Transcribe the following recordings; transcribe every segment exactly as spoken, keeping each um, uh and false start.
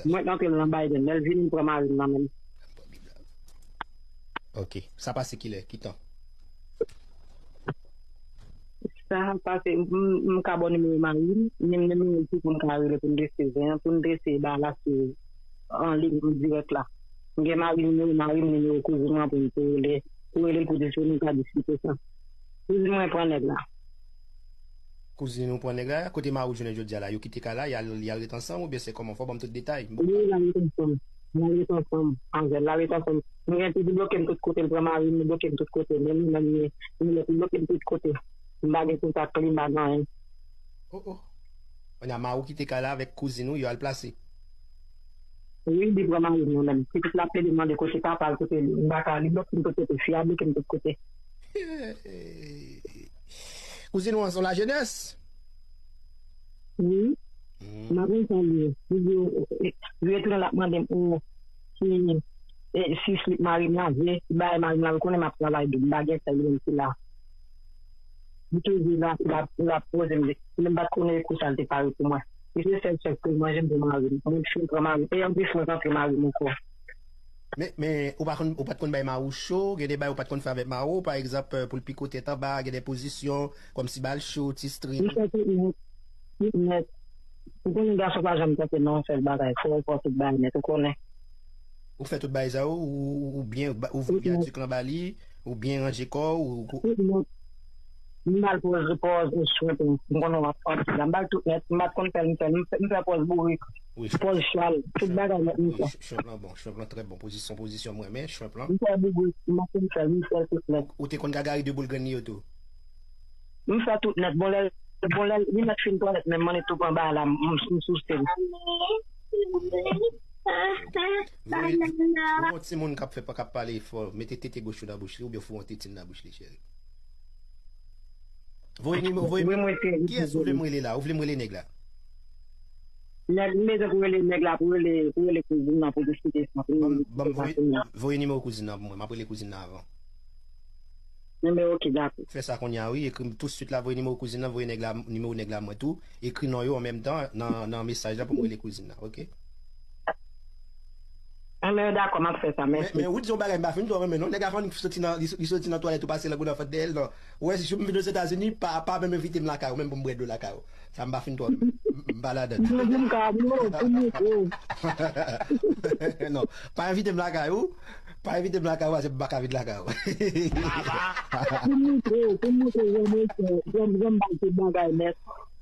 Mwen antre nan Biden. Lè l vini, m pran mari m nan men l. Ok. Sa pase kilè? Ki tan? Sa pase, m, m ka ba w nimewo mari m, ni nimewo l tou pou n ka rele pou n drese zen an, pou n drese ba la sou an liy an dirèk la. M gen mari, nimewo mari m, nimewo kouzin mwen pou n pou rele, pou rele l pou di si nou ka diskite sa. Kouzin mwen pran nèg la. Kouzin ou pran nèg la, kote mari w jounen jodi a la, yo kite kay la, y al, y al ret ansanm oubyen se kòman? Fò w ban m tout detay. Wi, y al ret ansanm. Y al ret ansanm. Avè l, y al ret ansanm. M gen pou li bloke m tout kote, l pran mari m, li bloke m tout kote. Men li menm, li, li bloke m tout kote. M pa gen kontak li, m pa gen anyen. Oh, oh. Kounye a, mari w kite kay la avèk kouzin ou, yo al plase. Wi, li pran mari m nan men l. Pitit la ap plede mande kote papa l, kote li. M pa ka, li bloke m tout kote. Fi a bloke m tout kote. Kouzin ou an se yon lajenès? Wi. Hmm. M ap salye. Li di, eh, li retounen l ap mande m, oh, si, eh, si slip mari m lave, si bagay mari m lave, konnen m ap travay doub, m pa gen sèl menm sila. Li toujou la, la, la poze m, li menm pa t konnen kou sa l te pare pou mwen. Li se sèl chèf pou manje m pou mari m. Mwen fin pran mari m. E anplis mwen rantre mari m ankò. Men, men, ou pa konn, ou pa t konn bay mari w cho, gen de bagay ou pa t konn fè avèk mari w, pa egzanp, pou l piko tèt anba, gen de pozisyon, kòmsi ba l cho, ti string. Li fè tout nèt, tout nèt. Ou konnen gason pa janm tante nan yon sèl bagay, fò w fè tout bagay nèt, ou konnen. Ou fè tout bagay sa yo, ou, ou, ou byen, ou ba- ou voye vyadik lan ba li, ou byen ranje kò w, ou, ou Tout nèt. M ba l pòz, pòz, swen pou m konnen w ap pati la. M ba l tout nèt, m pa t konn fè l, m fè l, m fè, m fè pòz bourik, wi, pòz chwal, tout bagay nèt m wi, fè. Ch- Shrimp lan bon, shrimp lan trè bon, pozisyon, pozisyon m renmen, shrimp lan. M fè bourik, m ap konn fè l, m fè l tout nèt. Ou te konn gagari de boul grenn li yo tou? M fè tout nèt, bon lè, bon lè, li mèt fin twalèt, men m annik tou pran bagay la, m, m, m souse l. Voye, ou gon timoun k ap fè, k ap pale fò, mete tete goch ou nan bouch li, oubyen foure yon tetin nan bouch li, cheri. Voye nimewo, voye nimewo. Kiyès ou vle m rele la? Ou vle m rele nèg la? Nèg, m bezwen pou rele nèg la, pou rele, pou rele kouzin nan, pou diskite sa, pou Ban m, ban m voye, voye nimewo kouzin nan pou mwen. M ap rele kouzin nan avan. Enben, ok, dakò. Fè sa kounye a, wi. Ekri m tousuit la, voye nimewo kouzin nan, voye nèg la, nimewo nèg la mwen tou. Ekri non yo an menm tan nan, nan mesaj la pou m rele kouzin nan, ok? Enben, dakò, m ap fè sa, mèsi. Men, men ou di yon bagay m pa fin twò renmen, non. Nèg la fè annik soti nan, li, li soti nan twalèt ou pase lang ou nan fant dèyè l, non. Ou wè, si m vin Ozetazini, pa, pa menm envite m lakay ou, menm pou m bwè dlo lakay ou. Sa m pa fin twò renmen. M, m pa ladan. Mwen di m ka, non, pou m montre w. Non, pa envite m lakay ou. Pa envite m lakay ou, paske m pa ka vin lakay ou. Pou m montre w, pou m montre w, jan mwen fè, jan, jan m bay tout bagay nèt.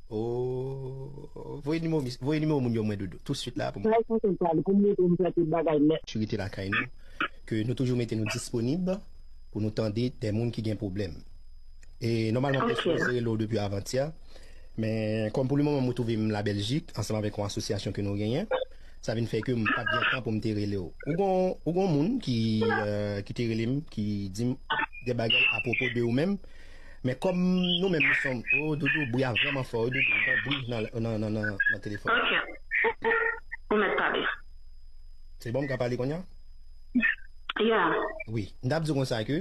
Oh, voye nimewo, mis- voye nimewo moun yo mwen, Doudou. Tousuit la pou mwen. Sa e kontan pale, pou m montre w m fè tout bagay nèt. Sekirite lakay nou, ke nou toujou mete nou disponib pou nou tande de moun ki gen pwoblèm. E nòmalman, ok, pèsonèl se rele w depi avantyè. Men kòm pou le moman, mwen twouve m Labèljik, ansanm avèk yon asosyasyon ke nou genyen, sa vin fè ke m pa t gen tan pou m te rele w. Ou gon, ou gon moun ki, euh, ki te rele m, ki di m de bagay apwopo de ou menm. Men kòm nou menm nou se yon, oh, Doudou, bri a vrèman fò, wi, Doudou, gen bri nan, nan, nan, nan, nan telefòn. Ok. Ou mèt pale. Se bon, m ka pale kounye a? Yeah. Wi, m t ap di w konsa ke,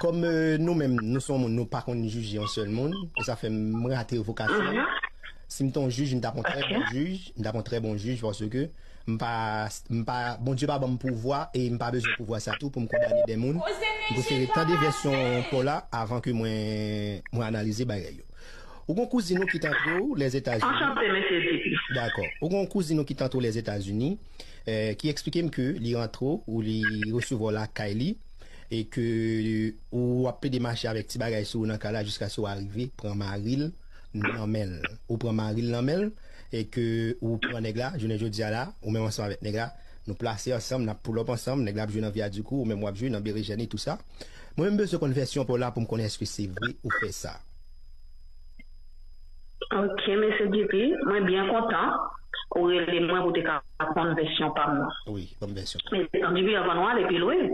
kòm, euh, nou menm, nou se yon moun, nou pa konn jije yon sèl moun, e sa fè m rate vokasyon an. Mhm. Si m te yon jij, m t ap yon trè bon jij, m t ap yon trè bon jij, paske m pa, m pa, Bondye pa ban m pouvwa, e m pa bezwen pouvwa sa tou pou m kondane de moun. M prefere tande vèsyon pa w la avan ke mwen, mwen analize bagay yo. Ou gon kouzin ou ki t antre w Lèzetazini. Anchante, mesye J P. Dakò. Ou gon kouzin ou ki t antre w Lèzetazini, eh, ki eksplike m ke li rantre w, ou li resevwa w lakay li, e ke ou ap plede mache avèk ti bagay sou ou nan kay la jiskaske w arive pran mari l nan men l. Ou pran mari l nan men l, e ke ou pran nèg la, jounen jodi a la, ou menm ansanm avèk nèg la, nou plase ansanm, n ap pull up ansanm, nèg la ap jwe nan vyadik ou, ou menm w ap jwe nan berejèn e tou sa. Mwen menm bezwen konn vèsyon pa w la pou m konnen èske se vre ou fè sa. Ok, mesye J P, mwen byen kontan ou rele mwen pou te ka konn vèsyon pa m nan. Wi, ban m vèsyon. Mesye J P, anvan nou ale pi lwen,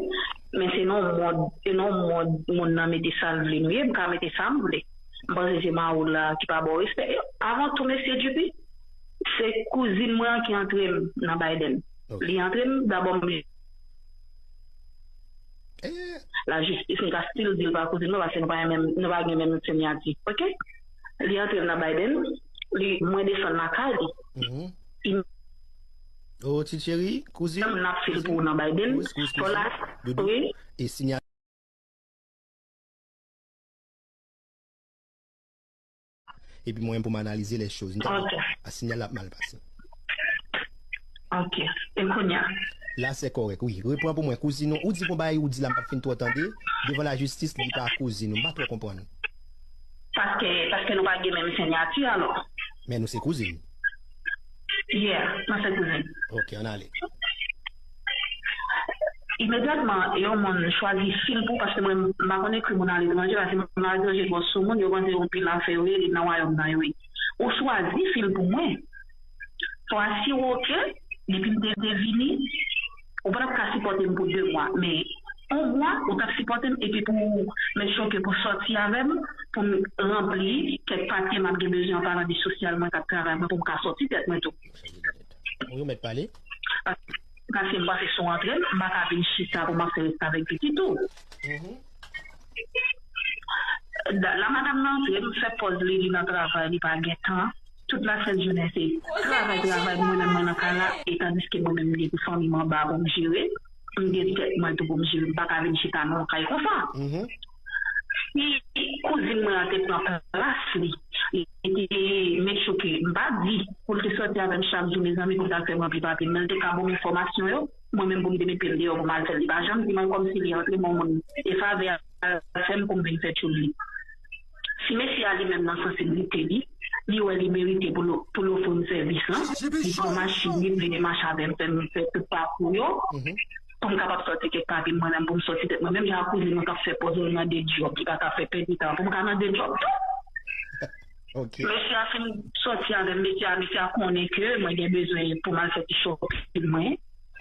men se nan yon mond, se nan yon mond moun nan mete sa l vle nou ye, m ka mete sa m vle. M panse se mari w la ki pa ba w respè. Avan tou, mesye J P, se kouzin mwen an ki antre m nan Biden. Ok. Li antre m, dabò m Eh. Lajistis, m ka still di l pa kouzin mwen, paske nou pa menm, nou pa gen menm siyati. Ok? Li antre m nan Biden, li, mwen desann lakay li. Mhm. Li Oh, ti cheri, kouzin. N ap fil pou ou nan Biden. Kouz, kouz, kouzin. Doudou. Wi. E sinyal. Epi mwen pou m analize les choses. Ok. A sinyal ap mal pase. Ok. E kounye a? La se kòrèk, wi. Repran pou mwen, kouzin ou. Ou di pou bay, ou di la m pat fin twò tande. Devan lajistis, li pa kouzin ou. M pa twò konprann. Paske, paske nou pa gen menm siyati, alò. Men nou se kouzin. Yeah, nou se kouzin. Ok, ann ale. Imedyatman, yon moun chwazi fil pou, paske mwen, m pa konn ekri moun aletranje, paske moun aletranje twò sou moun, yo panse yon pil afè yo ye, li nan wayòm nan yo ye. Ou chwazi fil pou mwen. Fò asire w ke, depi m te, te vini, ou pa t ap ka sipòte m pou de mwa, men yon mwa, ou t ap sipòte m, epi pou mèt choke pou sòti avè m, pou m ranpli kèk papye m ap gen bezwen an palan de sosyal mwen k ap travay mwen, pou m ka sòti tèt mwen tou. Ou mèt pale? Paske m panse si w antre, m pa ka vin chita pou m ap fè restavèk pitit ou. Mhm. Da- La madanm nan antre, m fè pòz li, li nan travay, li pa gen tan. Tout lasent jounen se travay, travay, mwen menm mwen nan kay la, e tandiske mwen menm m gen fanmi m anba pou m jere, m gen tèt mwen tou pou m jere, m pa ka vin chita nan yon kay konsa. Mhm. Si kouzin mwen an te pran plas li, li te mèt choke, m pa di pou l te sòti avè m chak jou, mezanmi, pou l ta fè m ranpli papye m, men l te ka ban m enfòmasyon yo, mwen menm pou m te mete l deyò pou m al fè l, li pa janm di mwen kòmsi li antre ban moun e favè a fè m pou m vin fè tchoul li. Si mesye a li menm nan sansiblite li, li wè li merite pou l, pou l ofri m sèvis lan, li pran machin li, li vin mache avè m, fè m fè tout pakou yo, mhm, pou m kapab sòti kèk papye mwen menm, pou m sòti tèt mwen, menm jan ak kouzin mwen k ap fè pòz yo nan de djòb, li pa ka fè pèdi tan pou m ka nan de djòb tou. Ok. Mesye a fin sòti avè m, mesye a, mesye a konnen ke mwen gen bezwen pou m al fè ti shopping mwen.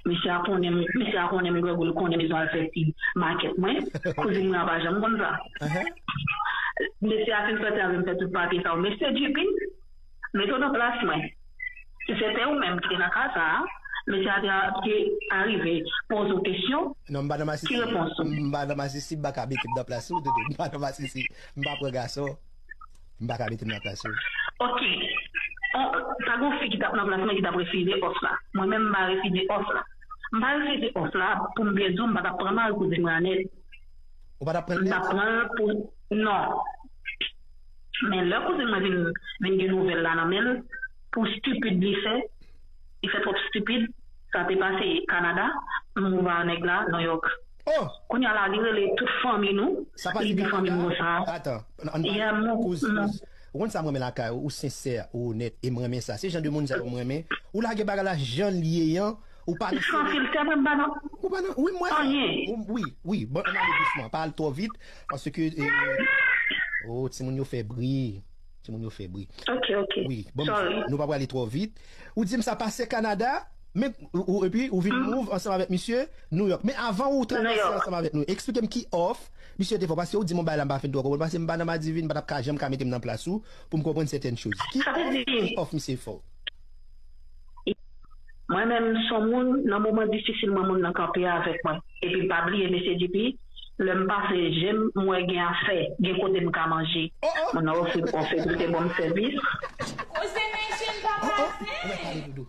Mesye a konnen m, mesye a konnen m grangou, l konnen m bezwen al fè ti makèt mwen. Kouzin mwen an pa janm konn sa. Uh-huh. Mesye a fin sòti avè m fè tout papye sa yo. Mesye J P, mete w nan plas mwen. Si se te ou menm ki te nan ka sa a, mesye a te, te arive poze w kesyon, non, m pa nan masisi, ki repons ou? M pa nan masisi, m pa ka mete m nan plas ou, Doudou. M pa nan masisi, m pa pran gason. M pa ka mete m nan plas ou. Ok. On, pa gen fi ki t ap nan plas mwen ki t ap refize òf la. Mwen menm, m pa refize òf la. M pa refize òf la, pou m byen di w, m pa t ap pran mari kouzin mwen an nèt. Ou pa t ap pran l nèt? M t ap pran l pou, non. Men lè kouzin mwen vin, vin gen nouvèl la nan men l, pou stipid li fè, li fè twòp stipid, sa te pase Kanada, m move a nèg la, Nouyòk. Oh! Kounye a la, li rele tout fanmi nou, li di fanmi m konsa. Atan, ann pale, kouz, kouz. Ou konn sa m renmen lakay ou, ou sensè, ou onèt, e m renmen sa. Se jan de moun sa yo m renmen. Ou lage bagay la jan l ye an, ou pa nan... San filtè, mwen, m pa nan... Ou pa nan, wi, m wè sa. Anyen. Ou, wi, wi, bon, ann ale dousman, pa al twò vit, paske, eh, oh, timoun yo fè bri. Timoun yo fè bri. Ok, ok. Wi, bon, nou pa prale twò vit. Ou di m sa pase Kanada, men, ou, ou, epi ou vin move ansanm avèk misye Nouyòk. Men avan ou travèse ansanm avèk nou, eksplike m ki òf misye te fè w, paske ou di m yon bagay la m pa fin twò konprann, paske m pa nan madivin, m pa t ap ka janm ka mete m nan plas ou pou m konprann sètèn choz. Ki òf, ki òf misye fè w? Mwen menm, s on moun, nan moman difisil mwen, moun nan kanpe avèk mwen. Epi pa bliye, mesye J P, lè m pase je m, m wè gen afè, gen kote m ka manje. Oh, oh. Moun nan ofri m òf, epi l te ban m sèvis. Koze mesye m pa pase.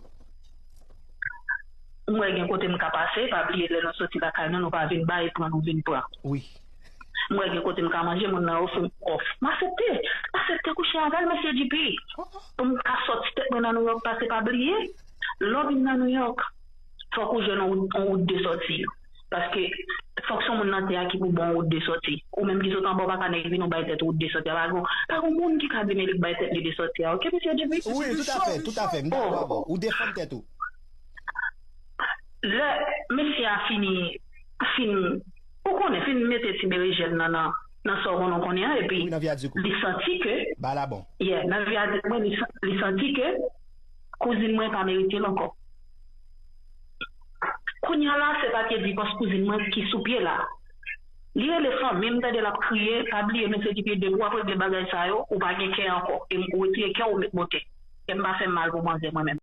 M wè gen kote m ka pase, pa bliye lè nou soti lakay nou, nou pa vin bay, pran, nou vin pran. Wi. M wè gen kote m ka manje, moun nan ofri m òf. M aksepte. M aksepte kouche avè l, mesye J P. Pou m ka sòti tèt mwen nan Nouyòk, paske pa bliye, lè w vin nan Nouyòk, fòk ou jwenn yon wout, yon wout de sòti. Paske fòk se yon moun nan tè a ki pou ba w wout de sòti. Ou menm ki sot anba, w pa ka nèk vin ou bay tèt ou wout de sòti. Pa gon, pa gon moun ki ka di men li k bay tèt li de sòti a. Ok, mesye J P? Wi, toutafè, toutafè. M dakò avè w. Ou defann tèt ou. Lè mesye a fini, fin, ou konnen, fin mete ti berejèn nan, nan, nan sa w konnen w konnen an, epi li santi ke, yeah, nan vyadik mwen, li sa- li santi ke kouzin mwen pa merite l ankò. Kounye a la, se papye divòs kouzin mwen ki sou pye la. Li rele fanmi m, tande l ap kriye, pa bliye, mesye J P, depi w ap regle bagay sa yo, ou pa gen kè ankò. E m, ou retire kè w, ou met bò kè. Kè m pa fè m mal pou manzè mwen menm.